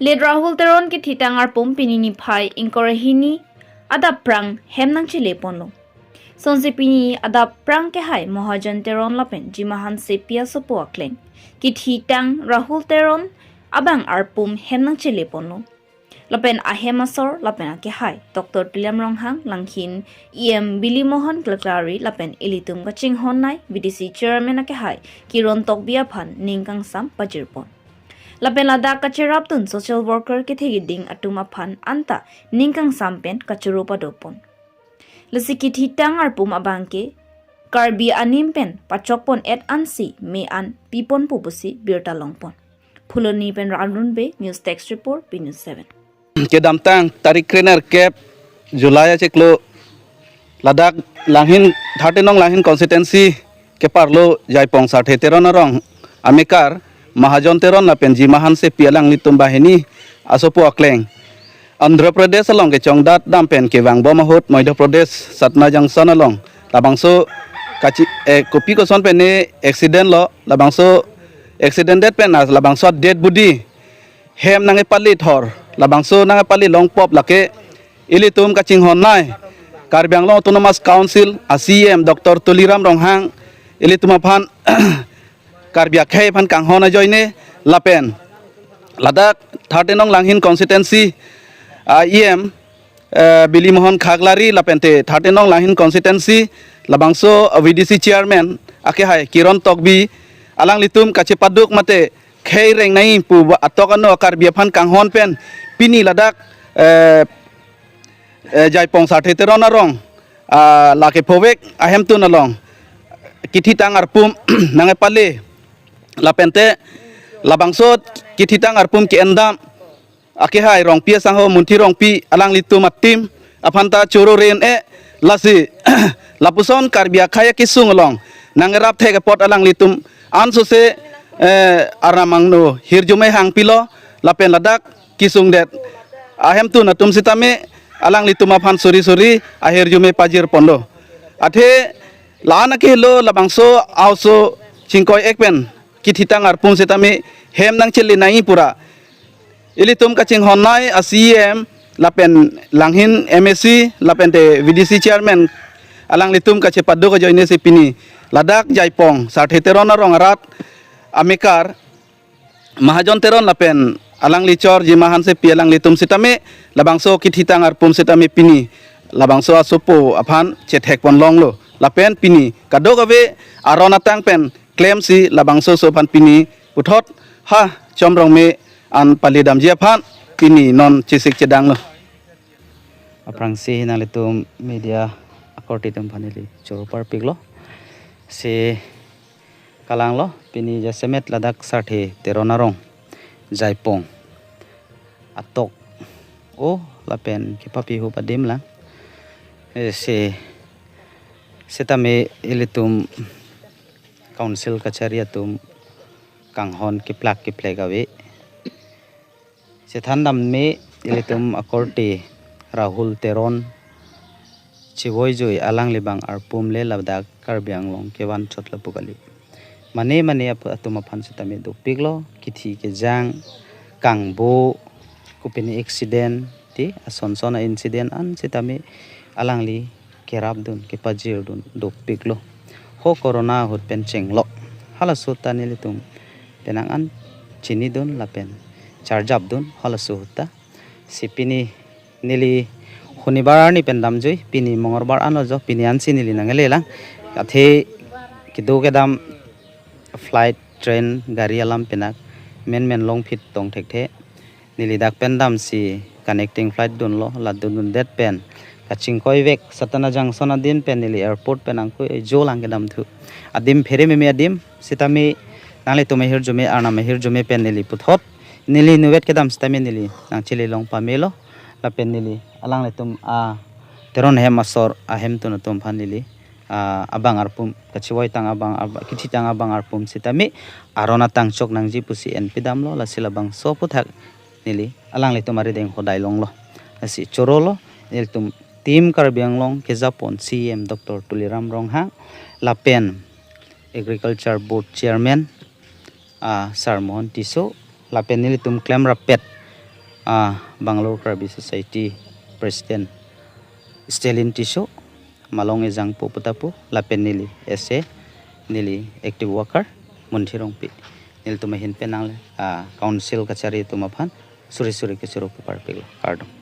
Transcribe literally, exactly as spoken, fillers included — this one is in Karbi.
Late Rahul Teron kithitang arpum pini niphai ingkoi ra hini adap aphrang hem nangchele ponlo. Sonsi pini adap aphrang kehai Mahajan Teron lapen Jima Hansepi asopo akleng kithitang Rahul Teron abang arpum hem nangchele ponlo. Lapen ahem asor lapen akehai Doctor Tuliram Ronghang, langhin E M Bili Mohan Klaklari lapen ilitum kachinghonnei V D C Chairman akehai Kiron Tokbi aphan ning kangsam pajirpon. Lapen ladak kachirapdun social worker kethe keding atum aphan anta ning kangsam pen kachoro padopon. Lasi kithitang arpum abangke Karbi anim pen pachokpon et ansi me an piponpo pusi birta longpon. Phuloni pen Ramrun Bey, News Desk Report, B News seven. Kedamtang tarik krenerkep July achiklo ladak langhin, thirteen nong langhin constituency keparlo Jaipong Sarthe Teron arong amekar Mahajon Teron lapen Jima Hansepi alanglitum banghini asopo akleng Andhra Pradesh along kechongdat dam pen kevangbom ahut Madhya Pradesh Satna Junction along labangso kachi, eh, kopi koson pen ne accident lo, labangso accident det pen as labangso dead body hem nangkepali thor, labangso nangkepali longpop lake ilitum kachinghonnei Karbi Anglong Autonomous Council a C E M Doctor Tuliram Ronghang ilitum aphan Karbi akhei aphan kanghon ajoine lapen ladak thirteen nong langhin constituency a E M, eh, Bili Mohan Khaklari lapente thirteen nong langhin constituency labangso V D C chairman akehai Kiron Tokbi alanglitum kachepaduk mate khei rengnei pu ba atok ano Karbi aphan kanghon pen pini ladak, eh, eh, Jaipong Sarthe Teron arong, ah, lake phovek ahemtun along kithitang arpum nangkepali lapente labangso kithitang arpum ke-endam akehai Rongpi asangho Munthi Rongpi alanglitum a-team aphanta choro ren e lasi lapuson Karbi akhei akesung along nangrap thek apot alanglitum ansose, eh, Arnam angno hirjume hangpilo lapen ladak kesungdet ahemtun atum sitame alanglitum aphan suri suri ahirjume pajirponlo. Athe la-an akehelo labangso aoso chingkoi-ek pen kithitang arpum sitame hem nangchele nai pura ilitum kachinghonnei a C E M lapen langhin M A C lapente V D C chairman alanglitum kachepaduk ajoine si pini ladak Jaipong Sarthe Teron arong arat amekar Mahajon Teron lapen alangli chor Jima Hansepi alanglitum sitame labangso kithitang arpum sitame pini labangso asopo aphan chethekpon longlo lapen pini kadokave aron atang pen klemsi labangso asopo aphan pini puthot ha chomrong me an palidamji aphan pini non chesik chedanglo. Aphrangsi nanglitum media akorte atum aphan neli choro parpiklo. Si kalanglo pini jasemet ladak Sarthe Teron arong Jaipong atok o lapen kepapi hu padim lang. Eh, si sitame ilitum council kachari atum kanghon keplak keplek ave. Chethan dam me ilitum akorte Rahul Teron chevoi joi alanglibang arpum le ladak Karbi Anglong kevan chot lapu kali. Mane mane ap-, atum aphan sitame dopiklo, kithi kejang, kangbo, kopine accident, ti ason son a-incident an sitame alangli kerapdun, kepajirdun dopiklo. Ho corona ahut pen chenglok. Halaso ta nelitum penang an chinidun lapen charjapdun halaso ahut ta. Si pini neli honibar arni pen damjui, pini mongolbar anlo jo, pini ansi neli nanglelang. Athe kedo kedam flight, train, gari alam penak menmen longphit tong thekthe. Neli dak pen damsi connecting flight dunlo, la dundundet pen kachingkoivek Satana Junction adin pen neli airport pen angkoi jo lang kedamthu. Adim phere meme adim, sitame nanglitum ahirjume, Arnam ahirjume pen neli puthot, neli nuvet kedam sitame neli nangchele long pamelo, lapen neli alanglitum a Teron hem asor ahemtun atum aphan neli, ah, abang arpum, kachevoi tang abang, ab-, kithi tang abang arpum sitame aron atang chok nangji pusi enpidamlo, lasi labangso aphuthak neli alanglitum arideng hodai longlo. Lasi chorolo, nelitum Team Karbi Anglong kejapon C E M Doctor Tuliram Ronghang, lapen Agriculture Board Chairman, ah, Sir Mohan Tisso, lapen nelitum klemrappet Ah, Bangalore Karbi Society President Stalin Tisso, malong ejang po puta pu, lapen neli S A, neli active worker, Munthi Rongpi. Nelitum ahin pen nangle, ah, council kachari atum aphan suri suri kechoro pu parpiklo, kardom.